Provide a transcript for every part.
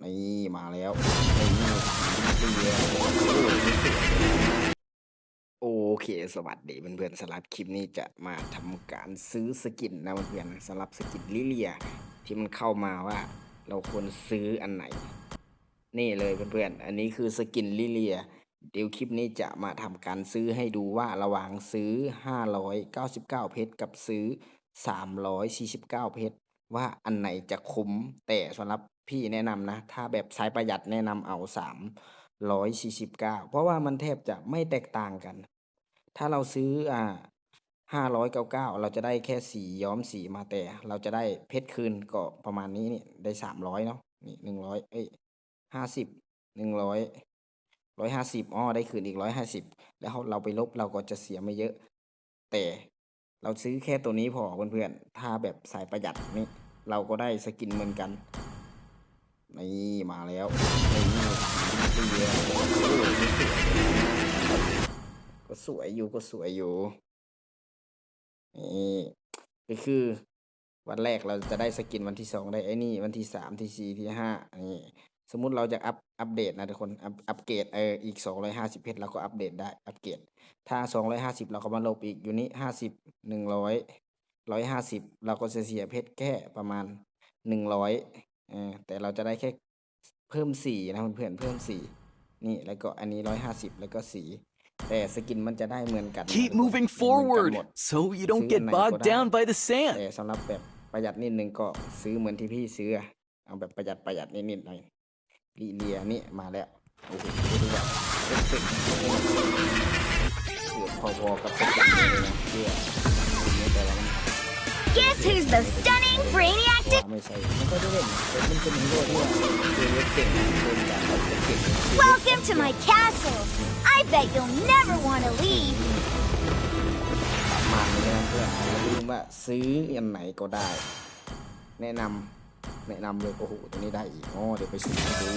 ນີ້ມາແລ້ວ ໂອເຄ ສະຫວັດດີເພື່ອນໆ ສຳລັບຄລິບນີ້ຈະມາທຳການຊື້ສະກິນນະເພື່ອນໆ ສຳລັບສະກິນລິເລຍທີ່ມັນເຂົ້າມາວ່າເຮົາຄວນຊື້ອັນໃດ. ນີ້ເລີຍເພື່ອນໆ ອັນນີ້ຄືສະກິນລິເລຍ. ດຽວຄລິບນີ້ຈະມາທຳການຊື້ໃຫ້ດູວ່າລະຫວ່າງຊື້ຫ້າຮ້ອຍເກົ້າສິບເກົ້າເພັດກັບຊື້ສາມຮ້ອຍສີ່ສິບເກົ້າເພັດ ວ່າອັນໃດຈະຄຸ້ມ. ແຕ່ສຳລັບພີ່ແນະນຳນະ ຖ້າແບບສາຍປະຢັດແນະນຳເອົາສາມຮ້ອຍສີ່ສິບເກົ້າ ເພາະວ່າມັນແທບຈະໄມ່ແຕກຕ່າງກັນ. ຖ້າເຮົາຊື້ ອ່າ ຫ້າຮ້ອຍເກົ້າສິບເກົ້າ ເຮົາຈະໄດ້ແຄ່ສີ ຍ້ອມສີມາ ແຕ່ເຮົາຈະໄດ້ເພັດຄືນກໍປະມານນີ້ ນີ້ໄດ້ສາມຮ້ອຍເນາະ ນີ້ໜຶ່ງຮ້ອຍ ເອີຍ ຫ້າສິບ ໜຶ່ງຮ້ອຍ ຮ້ອຍຫ້າສິບ ອໍ ໄດ້ຄືນອີກຮ້ອຍຫ້າສິບ ແລ້ວເຮົາ ເຮົາໄປລົບ ເຮົາກໍຈະເສຍໄມ່ເຍອະ ແຕ່ເຮົາຊື້ແຄ່ໂຕນີ້ພໍເພື່ອນໆ. ຖ້າແບບສາຍປະຢັດນີ້ ເຮົາກໍໄດ້ສະກິນເໝືອນກັນ. ນີ້ມາແລ້ວ ນີ້ ໂອ້ ກໍສວຍຢູ່ ກໍສວຍຢູ່. ນີ້ກໍຄືວັນແລກເຮົາຈະໄດ້ສະກິນ ວັນທີສອງໄດ້ໄອ້ນີ້ ວັນທີສາມ ທີສີ່ ທີຫ້າ ນີ້ ສົມມຸດເຮົາຢາກອັບ ອັບເດດນະທຸກຄົນ ອັບ ອັບເກຣດ ເອີ ອີກສອງຮ້ອຍຫ້າສິບເພັດ ເຮົາກໍອັບເດດໄດ້ ອັບເກຣດ. ຖ້າສອງຮ້ອຍຫ້າສິບ ເຮົາກໍມາລົບອີກ ຢູ່ນີ້ຫ້າສິບ ໜຶ່ງຮ້ອຍ ຮ້ອຍຫ້າສິບ ເຮົາກໍຈະເສຍເພັດແຄ່ປະມານໜຶ່ງຮ້ອຍ ເອີ ແຕ່ເຮົາຈະໄດ້ແຄ່ ເພີ່ມສີນະເພື່ອນໆ ເພີ່ມສີ ນີ້ ແລ້ວກໍອັນນີ້ຮ້ອຍຫ້າສິບ ແລ້ວກໍສີ ແຕ່ສະກິນມັນຈະໄດ້ເໝືອນກັນ Keep moving forward so you don't get bogged down by the sand. ແຕ່ສຳລັບແບບປະຢັດນິດໜຶ່ງກໍຊື້ເໝືອນທີ່ພີ່ຊື້ ເອົາແບບປະຢັດ ປະຢັດນິດໆ ໜ້ອຍ ລິເລຍນີ້ມາແລ້ວ. ໂອ້ໂຫ ເປັນແບບເອັບເຟັກ ພອ ພໍໆ ກັບສະກິນນີ້ເນາະ ເພື່ອສະກິນນີ້ ແຕ່ວ່າມັນ Guess who's the stunning brainiac to ວ່າໄມ່ໃຊ່ ມັນກໍໄດ້ເຫຼັ້ນ ແຕ່ມັນເປັນຮີໂຮ່ທີ່ວ່າເກັ່ງ ເກັ່ງ ເກັ່ງ Welcome to my castle. I bet you'll never wanna leave. ປະມານນີ້ນະເພື່ອນ ຢ່າລືມວ່າຊື້ອັນໃດກໍໄດ້ ແນະນຳ ແນະນຳເລີຍ. ໂອ້ໂຫ ຕົວນີ້ໄດ້ອີກ ອໍ ດຽວໄປຊຸມໃຫ້ດູ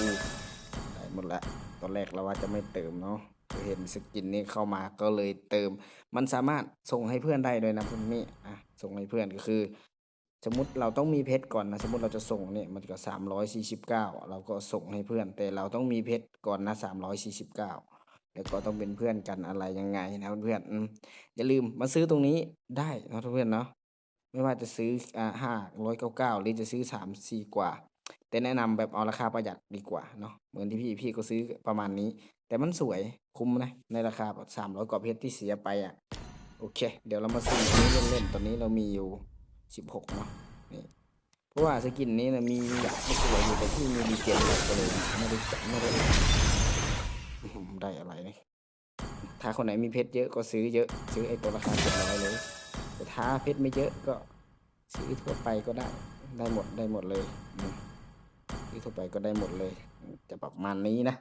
ໄດ້ໝົດແລ້ວ. ຕອນແລກລາວວ່າຈະໄມ່ເຕີມເນາະ ເຫັນສະກິນນີ້ເຂົ້າມາກໍເລີຍເຕີມ. ມັນສາມາດສົ່ງໃຫ້ເພື່ອນໄດ້ດ້ວຍນະ ພວກນີ້ ອ່ະ ສົ່ງໃຫ້ເພື່ອນ ກໍຄືສົມມຸດເຮົາຕ້ອງມີເພັດກ່ອນນະ ສົມມຸດເຮົາຈະສົ່ງນີ້ ມັນກໍສາມຮ້ອຍສີ່ສິບເກົ້າ ເຮົາກໍສົ່ງໃຫ້ເພື່ອນ ແຕ່ເຮົາຕ້ອງມີເພັດກ່ອນນະ ສາມຮ້ອຍສີ່ສິບເກົ້າ ແລ້ວກໍຕ້ອງເປັນເພື່ອນກັນ ອະໄລຍັງໄງນະເພື່ອນໆ. ອືມ ຢ່າລືມມາຊື້ຕົງນີ້ໄດ້ເນາະເພື່ອນເນາະ ບໍ່ວ່າຈະຊື້ ອ່າ ຫ້າຮ້ອຍເກົ້າສິບເກົ້າ ຫຼືຈະຊື້ສາມສີ່ກວ່າ ແຕ່ແນະນຳແບບເອົາລາຄາປະຢັດດີກວ່າເນາະ. ເໝືອນທີ່ພີ່ ພີ່ກໍຊື້ປະມານນີ້ ແຕ່ມັນສວຍ ຄຸ້ມນະ ໃນລາຄາສາມຮ້ອຍກວ່າເພັດທີ່ເສຍໄປອະ. ໂອເຄ ດຽວເຮົາມາຊື້ຕົວນີ້ເລ່ນໆ ຕອນນີ້ເຮົາມີຢູ່ສິບຫົກເນາະ ນີ້ ເພາະວ່າສະກິນນີ້ນະມີ ມີຫຼາຍຕົວຢູ່ ແຕ່ທີ່ມີດີເຈນ ກໍເລີຍບໍ່ໄດ້ ບໍ່ໄດ້ ອືມ ໄດ້ອະໄລນີ້. ຖ້າຄົນໃດມີເພັດເຍອະກໍຊື້ເຍອະ ຊື້ໄອ້ຕົວລາຄາເຈັດຮ້ອຍເລີຍ ແຕ່ຖ້າເພັດໄມ່ເຍອະກໍຊື້ທົ່ວໄປກໍໄດ້ ໄດ້ໝົດ ໄດ້ໝົດເລີຍ ອືມ ຊື້ທົ່ວໄປກໍໄດ້ໝົດເລີຍ ຈະປະມານນີ້ນະ.